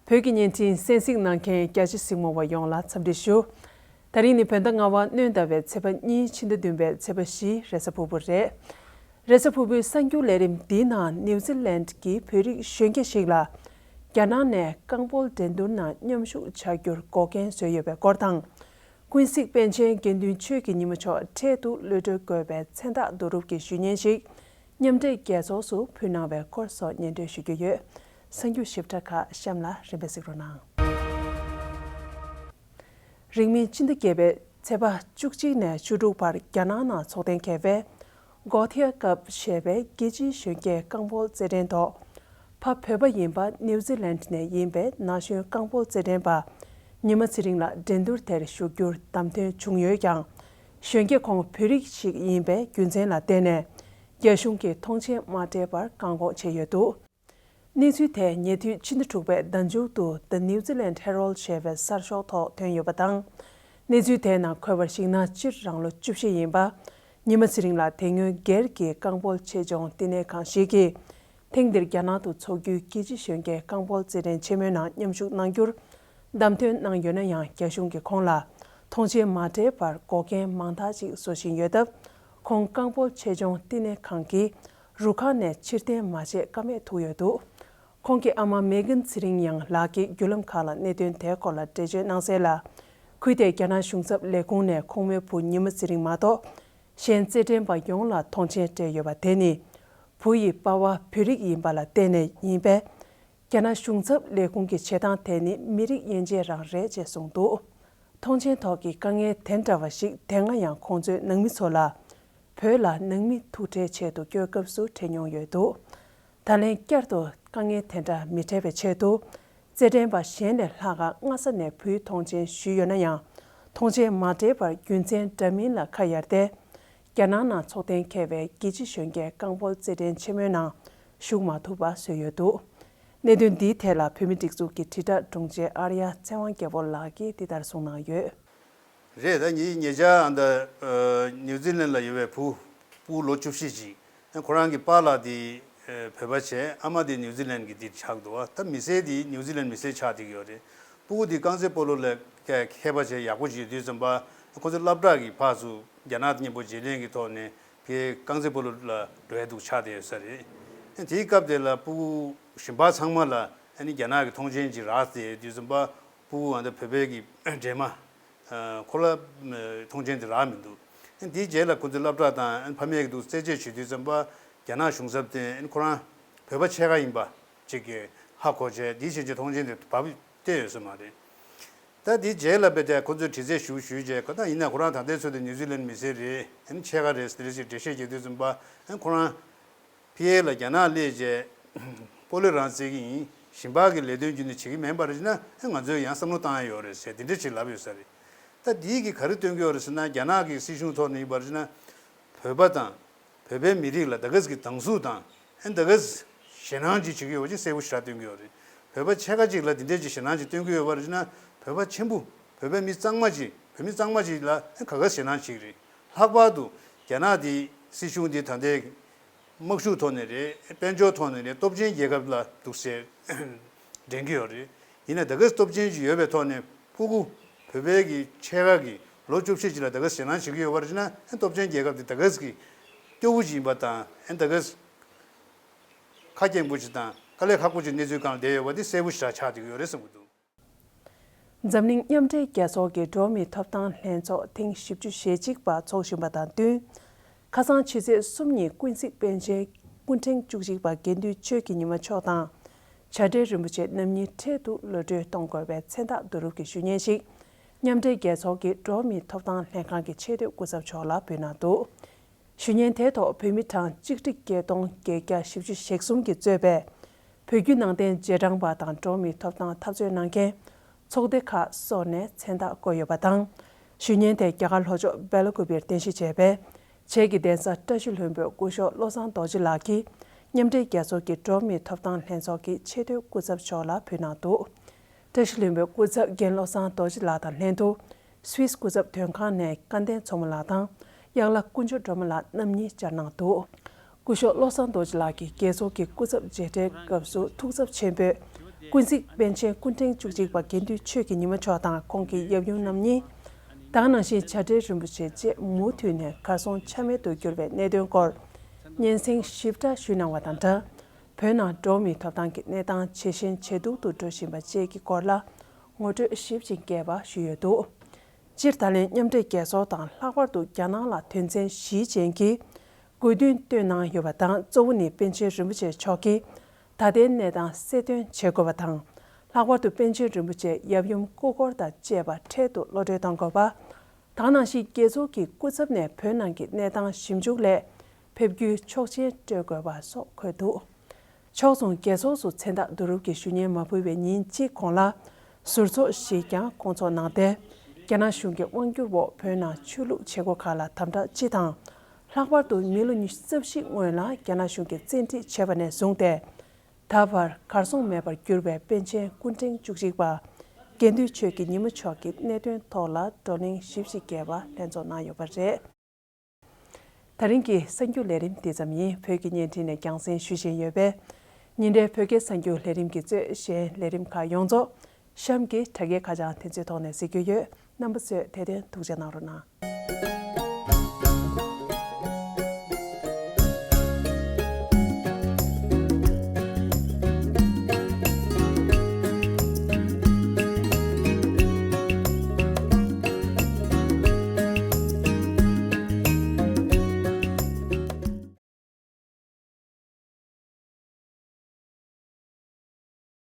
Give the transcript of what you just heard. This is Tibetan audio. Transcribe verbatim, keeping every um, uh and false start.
བོད་ཀྱི་བརྙན་འཕྲིན་གསན་གཟིགས་གནང་མཁན་རྒྱ་ཆེ་གཟིགས་མོ་བ་ཡོངས་ལ་འཚམས་འདྲི་ཞུ། ད་རིང་ནི་བོད་ཟླ་ལྔ་པ་སྣོན་ཟླ་བའི་ཚེས་པ་གཉིས། ཕྱི་ཟླ་བདུན་པའི་ཚེས་པ་བཞི། རེས་གཟའ་ཕུར་བུ་རེད། རེས་གཟའ་ཕུར་བུའི་གསར་འགྱུར་ལས་རིམ་འདིའི་ནང་ནིའུ་ཛི་ལན་གྱི་བོད་རིགས་གཞོན་སྐྱེས་ཤིག་ལ་རྒྱ་ནག་ནས་རྐང་སྤོལ་འགྲན་བསྡུར་ནང་མཉམ་ཞུགས་བྱ་རྒྱུར་འགོག་རྐྱེན་བཟོས་ཡོད་པའི་སྐོར་དང་། ཀུན་གཟིགས་པཎ་ཆེན་དགེ་འདུན་ཆོས་ཀྱི་ཉི་མ་མཆོག་འཕྲལ་དུ་གློད་གྲོལ་དགོས་པའི་མཚན་རྟགས་བསྡུ་རུབ་ཀྱི་ཞུ་སྙན་ཞིག་མཉམ་འབྲེལ་རྒྱལ་ཚོགས་སུ་ཕུལ་གནང་བའི་སྐོར་སོགས་སྙན་སྒྲོན་ཞུ་རྒྱུ་ཡོད། གསར་འགྱུར་ཞིབ་ཕྲ་ཁག་གཤམ་ལ་རིམ་པས་གཟིགས་རོགས་གནང་། རིང་མིན་ཕྱི་ཟླ་བརྒྱད་པའི་ཚེས་པ་བཅུ་གཅིག་ནས་བཅུ་དྲུག་བར་རྒྱ་ནག་ནང་འཚོགས་གཏན་འཁེལ་བའི་Gothia Cup ཞེས་པའི་རྒྱལ་སྤྱིའི་གཞོན་སྐྱེས་རྐང་སྤོལ་རྩེད་འགྲན་ཐོག་ཕ་བོད་པ་ཡིན་པ་ནིའུ་ཛི་ལན་ནས་ཡིན་པའི་ན་གཞོན་རྐང་སྤོལ་རྩེད་འགྲན་པ་ཉི་མ་ཚེ་རིང་ལགས་འགྲན་བསྡུར་དེར་ཞུགས་རྒྱུར་བདམས་ཐོན་བྱུང་ཡོད་ཀྱང་། གཞོན་སྐྱེས་ཁོང་བོད་རིགས་ཤིག་ཡིན་པའི་རྒྱུ་མཚན་ལ་བརྟེན་ནས་རྒྱ་གཞུང་གིས་མཐོང་མཆན་མ་སྤྲད་པར་བཀག་འགོག་བྱས་ཡོད་འདུག་གནས་ཚུལ་དེ་ཉེ་དུས་ཕྱི་ཟླ་དྲུག་པའི་ཟླ་མཇུག་ཏུ་The New Zealand Herald ཞེས་པའི་གསར་ཤོག་ཐོག་ཐོན་ཡོད་པ་དང་། གནས་ཚུལ་དེའི་ནང་འཁོད་པར་གཞིགས་ན། སྤྱིར་རང་ལོ་བཅུ་བཞི་ཡིན་པ་ཉི་མ་ཚེ་རིང་ལགས་དེ་སྔོན་སྒེར་གྱི་རྐང་སྤོལ་ཆེད་སྦྱོང་བསྟི་གནས་ཁང་ཞིག་གིས་ཐེངས་འདིར་རྒྱ་ནག་ཏུ་འཚོགས་རྒྱུའི་རྒྱལ་སྤྱིའི་གཞོན་སྐྱེས་རྐང་སྤོལ་རྩེད་འགྲན་ཆེན་མོའི་ནང་མཉམ་ཞུགས་གནང་རྒྱུར་བདམས་ཐོན་གནང་ཡོད་ན་ཡང་། རྒྱ་གཞུང་གིས་ཁོང་ལ་མཐོང་མཆན་མ་སྤྲད་པར་འགོག་རྐྱེན་མང་དག་ཅིག་བཟོ་བཞིན་ཡོད་སྟབས། ཁོང་རྐང་སྤོལ་ཆེད་སྦྱོང་བསྟི་གནས་ཁང་གི་རུ་ཁག་ནས་ཕྱིར་འཐེན་མ་བྱས་ཀ་མེད་ཐུག་ཡོད་འདུག་ཁོང་གི་ཨ་མ་མེ་གྷན་ཚེ་རིང་ཡང་ལགས་ཀྱིས་བརྒྱུད་ལམ་ཁག་ལ་གནད་དོན་དེའི་སྐོར་ལ་འགྲེལ་བརྗོད་གནང་གསལ་ལ། ཁུལ་དེའི་རྒྱ་ནག་གཞུང་ཚབ་ལས་ཁུངས་ནས་ཁོང་མོའི་བུ་ཉི་མ་ཚེ་རིང་མ་གཏོགས་གཞན་རྩེད་འགྲན་པ་ཡོངས་ལ་མཐོང་མཆན་སྤྲད་ཡོད་པ་དེ་ནི། བུ་ཡི་པ་ཕ་བོད་རིགས་ཡིན་པ་ལ་བརྟེན་ནས་ཡིན་པས། རྒྱ་ནག་གཞུང་ཚབ་ལས་ཁུངས་ཀྱི་བྱེད་སྟངས་དེ་ནི་མི་རིགས་དབྱེ་འབྱེད་རང་རེད་ཅེས་གསུངས་འདུག་མཐོང་མཆན་ཐོག་གི་དཀའ་ངལ་དེ་འདྲ་བ་ཞིག་དེ་སྔ་ཡང་ཁོང་ཚོའི་ནང་མི་ཚོ་ལ་བོད་ལ་ནང་མི་ཐུག་འཕྲད་ཆེད་དུ་སྐྱོད་སྐབས་སུ་འཕྲད་མྱོང་ཡོད་འདུག་ད་ལན་བསྐྱར་དུ་དཀའ་ངལ་དེ་འདྲ་མི་འཕྲད་པའི་ཆེད་དུ། རྩེད་འགྲན་པ་གཞན་ལས་ལྷག་ག་སྔ་ས་ནས་བུའི་མཐོང་མཆན་ཞུས་ཡོད་ན་ཡང་། མཐོང་མཆན་མ་སྤྲད་པར་རྒྱུ་མཚན་འདྲ་མིན་ལ་ཁ་གཡར་ཏེ། རྒྱ་ནག་ནང་འཚོགས་གཏན་འཁེལ་བའི་རྒྱལ་སྤྱིའི་གཞོན་སྐྱེས་རྐང་སྤོལ་རྩེད་འགྲན་ཆེན་མོའི་ནང་ཞུགས་མ་ཐུབ་པ་བཟོས་ཡོད་འདུག་གནད་དོན་འདིའི་ཐད་ལ་བོད་མིའི་སྒྲིག་འཛུགས་ཀྱི་དྲིལ་བསྒྲགས་དྲུང་ཆེ་ཨར་ཡ་ཚེ་དབང་རྒྱལ་པོ་ལགས་ཀྱིས་འདི་ལྟར་གསུངས་གནང་ཡོད། རེད། ད་ངའི་ཉེ་ཆར་ཨ་འདི་ཨ་ནིའུ་ཛི་ལན་ལ་ཡོད་པའི་བུ། སྤུ་གུ་ལོ་བཅུ་བཞི་ཅིག་ཨ་ཁོ་རང་གི་པཱ་ལགས་དེ་ཨ་བོད་པ་བྱས། ཨ་མ་དེ་ནིའུ་ཛི་ལན་གྱི་འདིར་ཆགས་འདུག་ད་མི་སེར་དེ་ནིའུ་ཛི་ལན་མི་སེར་ཆགས་བསྡད་ཀྱི་ཡོད་རེད། སྤུ་གུ་དེ་རྐང་རྩེད་སྤོ་ལོ་ལ་མཁས་པ་བྱས་ཡག་པོ་བྱེད་དུས་ཙམ་པ། ཁོ་ཚོ་སློབ་གྲྭ་གི་ཕར་ཚུར་རྒྱ་ནག་མཉམ་པོ་བརྗེ་ལེན་གྱི་ཐོག་ནས་ཕའི་རྐང་རྩེད་སྤོ་ལོ་ལ་འགྲོ་ཡ་འདུག་ཆགས་བསྡད་ཡོད་ས་རེད། དེའི་སྐབས་དེ་ལ་སྤུ་གུ་གཞན་པ་ཚང་མ་ལ་ཨ་ནི་རྒྱ་ནག་གི་མཐོང་མཆན་ཅིག་རག་བསྡད་དུས་ཙམ་པ། སྤུ་གུ་ཨ་འདི་བོད་པའི་གི་འདྲེས་མ། ཁོ་ལ་མཐོང་མཆན་དེ་རག་མི་འདུག་དེའི་རྗེས་ལ་ཁོ་ཚོའི་སློབ་གྲྭ་དང་ཕ་མས་ཀྱི་འདུག་རྩད་གཅོད་བྱེད་དུས་ཙམ་པ། རྒྱ་ནག་གཞུང་ཚབ་དེ་ཁོ་རང་བོད་པ་ཕྱེད་ཀ་ཡིན་པ་ཅིག་གིས་ཧ་གོ་བྱས། དེའི་ཕྱིན་ཆད་མཐོང་མཆན་དེ་བབས་བསྡད་ཡོད་ས་མ་རེད། ད་དེའི་རྗེས་ལ་བས་ཏེ་ཁོ་ཚོས་དྲི་རྩད་ཞུ་ཞུས་རྗེས། ཁོ་ད་ཡིན་ན་ཁོ་རང་ད་ལྟའི་ཚོད་དུ་ནིའུ་ཛི་ལན་མི་སེར་རེད། ཕྱེད་ཀ་རེད་ཟེར་ཅིག་འགྲེལ་བཤད་བྱེད་དུས་ཙམ་པ། ཁོ་རང་ཕི་ཨེ་ལ་རྒྱ་ནག་སླེབས་རྗེས་སྤོ་ལོ་རང་རྩེད་ཀྱི་ཡིན། གཞན་པ་གི་ལས་དོན་རྒྱུན་དུ་བྱེད་ཀྱི་མེད་པ་རེད་ཅེ་ན། ང་ཚོས་ཡང་བསམ་བློ་བཏང་ཡ་ཡོད་རེད་ཟེར་དེ་འདྲ་ཅིག་ལབ་ཡོད་ས་རེད། ད་འདིས་ཀྱིས་ག་རེ་སྟོན་གྱི་ཡོད་རེད་ཟེར་ན། རྒྱ་ནག་གི་སྲིད་གཞུང་ཐོག་ནས་ཡིན་པ་རེད་ཅེ་ན། བོད་པ་དང་བོད་པའི་མི་རིགས་ལ་ད་ག་ཟེ་གི་སྡང་ཟུག་དང་། ཨ་ནི་ད་ག་ཟེ་ཞེད་སྣང་ཅིག་བྱེད་ཀྱི་ཡོད་པ་ཅིག་གསལ་པོ་ཞེ་དྲག་སྟོན་གྱི་ཡོད་རེད། བོད་པ་ཕྱེད་ཀ་ཅིག་ལ་དེ་འདྲས་ཅིག་ཞེད་སྣང་ཅིག་སྟོན་གྱི་ཡོད་པ་རེད་ཅེ་ན། བོད་པ་ཆེན་པོ་བོད་པའི་མི་གཙང་མ་ཅིག་བོད་མི་གཙང་མ་ཅིག་ལ་ཨ་ག་ག་ཟེ་ཞེད་སྣང་བྱེད་ཀྱི་རེད། ལྷག་པར་དུ་རྒྱ་ནག་དེའི་སྲིད་གཞུང་དེ་ད་ལྟའི་དམག་ཤུགས་ཐོག་ནས་རེད། དཔལ་འབྱོར་ཐོག་ནས་རེད། སྟོབས་ཆེན་རྒྱལ་ཁབ་ལ་འདུག་སེ་འགྲན་གྱི་ཡོད་རེད། ཡིན་ན་ད་ག་ཟེ་སྟོབས་ཆེན་ཅིག་ཡོད་པའི་ཐོག་ནས་སྤུ་གུ་བོད་པའི་གི་ཕྱེད་ཀ་གི་ལོ་བཅུ་བཞི་ཅིག་ལ་ད་ག་ཟེ་ཞེད་སྣང་བྱེད་ཀྱི་ཡོད་པ་རེད་ཅེ་ན། ཨ་སྟོབས་ཆེན་རྒྱལ་ཁབ་དེ་ད་ག་ཟེ་གི་སྐྱོ་བོ་ཅིག་ཡིན་པ་དང་། ཨ་ད་ག་ཟེ་ཁ་སྐྱེངས་པོ་ཅིག་དང་དཀའ་ལས་ཁག་པོ་ཅིག་གནས་ཚུལ་སྒང་ལ་བསྡད་ཡོད་པ་དེ་གསལ་པོ་ཞེ་དྲག་ཆགས་བསྡད་ཀྱི་ཡོད་རེད་བསམ་གྱི་འདུག་འཛམ་གླིང་མཉམ་འབྲེལ་རྒྱལ་ཚོགས་ཀྱི་འགྲོ་བ་མིའི་ཐོབ་ཐང་ལྷན་ཚོགས་ཐེངས་བཞི་བཅུ་ཞེ་གཅིག་པ་འཚོགས་བཞིན་པ་དང་བསྟུན། ཁ་སང་ཕྱི་ཚེས་གསུམ་ཉིན་ཀུན་གཟིགས་པཎ་ཆེན་སྐུ་ཕྲེང་བཅུ་གཅིག་པ་དགེ་འདུན་ཆོས་ཀྱི་ཉི་མ་མཆོག་དང་། བྱ་བྲལ་རིན་པོ་ཆེ་རྣམ་གཉིས་འཕྲལ་དུ་གློད་གྲོལ་གཏོང་དགོས་པའི་མཚན་རྟགས་བསྡུ་རུབ་ཀྱི་ཞུ་སྙན་ཞིག་མཉམ་འབྲེལ་རྒྱལ་ཚོགས་ཀྱི་འགྲོ་བ་མིའི་ཐོབ་ཐང་ལྷན་ཁང་གི་ཆེས་མཐོའི་སྐུ་ཚབ་མཆོག་ལ་ཕུལ་གནང་འདུག་ཞུ་སྙན་དེའི་ཐོག་བོད་མི་གྲངས་གཅིག་ཁྲི་བརྒྱད་སྟོང་བརྒྱད་བརྒྱ་བཞི་བཅུ་ཞེ་གསུམ་གྱིས་གཙོས་པའི་བོད་བརྒྱུད་ནང་བསྟན་རྗེས་འབྲང་པ་དང་འགྲོ་བ་མིའི་ཐོབ་ཐང་འཐབ་རྩོད་གནང་མཁན་ཚོགས་སྡེ་ཁག་སོགས་ནས་མཚན་རྟགས་བཀོད་ཡོད་པ་དང་། ཞུ་སྙན་དེ་རྒྱ་གར་ལྷོ་ཕྱོགས་སྦེལ་ཀུ་པིར་རྟེན་གཞི་བྱས་པའི་བྱེས་ཀྱི་གདན་ས་བཀྲ་ཤིས་ལྷུན་པོའི་སྐུ་ཞབས་བློ་བཟང་རྡོ་རྗེ་ལགས་ཀྱིས་མཉམ་འབྲེལ་རྒྱལ་ཚོགས་ཀྱི་འགྲོ་བ་མིའི་ཐོབ་ཐང་ལྷན་ཚོགས་ཀྱི་ཆེས་མཐོའི་སྐུ་ཚབ་མཆོག་ལ་ཕུལ་གནང་འདུག་བཀྲ་ཤིས་ལྷུན་པོའི་སྐུ་ཚབ་རྒན་བློ་བཟང་རྡོ་རྗེ་ལགས་དང་ལྷན་དུ། སུད་སི་སྐུ་ཚབ་དོན་ཁང་ནས་སྐལ་ལྡན་མཚོ་མོ་ལགས་དང་། གཡག་ལྷ་དཀོན་མཆོག་སྒྲོལ་མ་ལགས་རྣམ་གཉིས་བཅར་གནང་འདུག་སྐུ་ཞབས་བློ་བཟང་རྡོ་རྗེ་ལགས་ཀྱིས་རྒྱལ་ཚོགས་ཀྱི་སྐུ་ཚབ་མཇལ་འཕྲད་སྐབས་སུ་ཐུགས་འཚབ་ཆེན་པོས། ཀུན་གཟིགས་པཎ་ཆེན་སྐུ་ཕྲེང་བཅུ་གཅིག་པ་དགེ་འདུན་ཆོས་ཀྱི་ཉི་མ་མཆོག་དང་ཁོང་གི་ཡབ་ཡུམ་རྣམ་གཉིས། ད་ག་ནང་བཞིན་བྱ་བྲལ་རིན་པོ་ཆེ་བཅས་མུ་མཐུད་ནས་གར་སོང་ཆ་མེད་དུ་གྱུར་བའི་གནད་དོན་སྐོར་སྙན་སེང་ཞིབ་ཕྲ་ཞུས་གནང་བ་དང་སྦྲགས། བོད་ནང་འགྲོ་བ་མིའི་ཐོབ་ཐང་གི་གནས་སྟངས་ཇེ་ཞན་ཇེ་སྡུག་ཏུ་འགྲོ་བཞིན་པ་བཅས་ཀྱི་སྐོར་ལ་ངོ་སྤྲོད་ཞིབ་ཅིང་རྒྱས་པ་ཞུས་ཡོད་འདུག་སྤྱིར་ད་ལན་མཉམ་འབྲེལ་རྒྱལ་ཚོགས་དང་ལྷག་པར་དུ་རྒྱ་ནག་ལ་དོན་ཚན་བཞི་ཅན་གྱི་དགོས་འདུན་བཏོན་གནང་ཡོད་པ་དང་། གཙོ་བོ་ནི་པཎ་ཆེན་རིན་པོ་ཆེ་མཆོག་གིས་ད་ལྟའི་གནས་སྟངས་གསལ་སྟོན་བྱེད་དགོས་པ་དང་། ལྷག་པར་དུ་པཎ་ཆེན་རིན་པོ་ཆེའི་ཡབ་ཡུམ་སྐུ་འཁོར་དང་བཅས་པ་འཕྲལ་དུ་གློད་གྲོལ་གཏོང་དགོས་པ། ད་ག་ནང་བཞིན་རྒྱལ་ཚོགས་ཀྱི་སྐུ་ཚབ་ནས་བོད་ནང་གི་གནས་སྟངས་ཞིབ་འཇུག་སླད་ཕེབས་རྒྱུའི་ཆོག་མཆན་སྤྲོད་དགོས་པ་སོགས་འཁོད་འདུག་ཕྱོགས་མཚུངས་རྒྱལ་ཚོགས་སུ་མཚན་རྟགས་བསྡུ་རུབ་ཀྱི་ཞུ་སྙན་མ་ཕུལ་བའི་ཉིན་གཅིག་གོང་ལ་ཟུར་ཚོགས་ཤིག་ཀྱང་སྐོང་ཚོགས་གནང་སྟེ། རྒྱ་ནག་གཞུང་གི་དབང་སྒྱུར་འོག་བོད་ནང་ཆོས་ལུགས་བྱེད་སྒོ་ཁག་ལ་དམ་དྲག་སྤྱི་དང་། ལྷག་པར་དུ་མི་ལོ་ཉི་ཤུ་རྩ་བཞི་སྔོན་ལ་རྒྱ་ནག་གཞུང་གིས་བཙན་ཁྲིད་བྱས་པ་ནས་བཟུང་སྟེ། ད་བར་གར་སོང་མེད་པར་གྱུར་བའི་པཎ་ཆེན་སྐུ་ཕྲེང་བཅུ་གཅིག་པ་དགེ་འདུན་ཆོས་ཀྱི་ཉི་མ་མཆོག་གི་གནད་དོན་ཐོག་ལ་བགྲོ་གླེང་ཞིབ་ཅིང་རྒྱས་པ་ལྷན་ཚོགས་གནང་ཡོད་པ་རེད། ད་རིང་གི་གསར་འགྱུར་ལས་རིམ་འདི་ཙམ་ཡིན། བོད་ཀྱི་བརྙན་འཕྲིན་ནས་རྒྱང་སྲིང་ཞུ་བཞིན་ཡོད་པས། ཉིན་རེའི་བོད་སྐད་གསར་འགྱུར་ལས་རིམ་གྱིས་གཙོས་གཞན་ལས་རིམ་ཁག་ཡོངས་རྫོགས་གཤམ་གྱི་དྲ་རྒྱའི་ཁ་བྱང་དེ་ཚོའི་ཐོག་ནས་གཟིགས་རྒྱུ་ཡོད། རྣམ་པ་ཚོས་དེ་དོན་ཐུགས་རྗེ་གནང་རོགས་གནང་།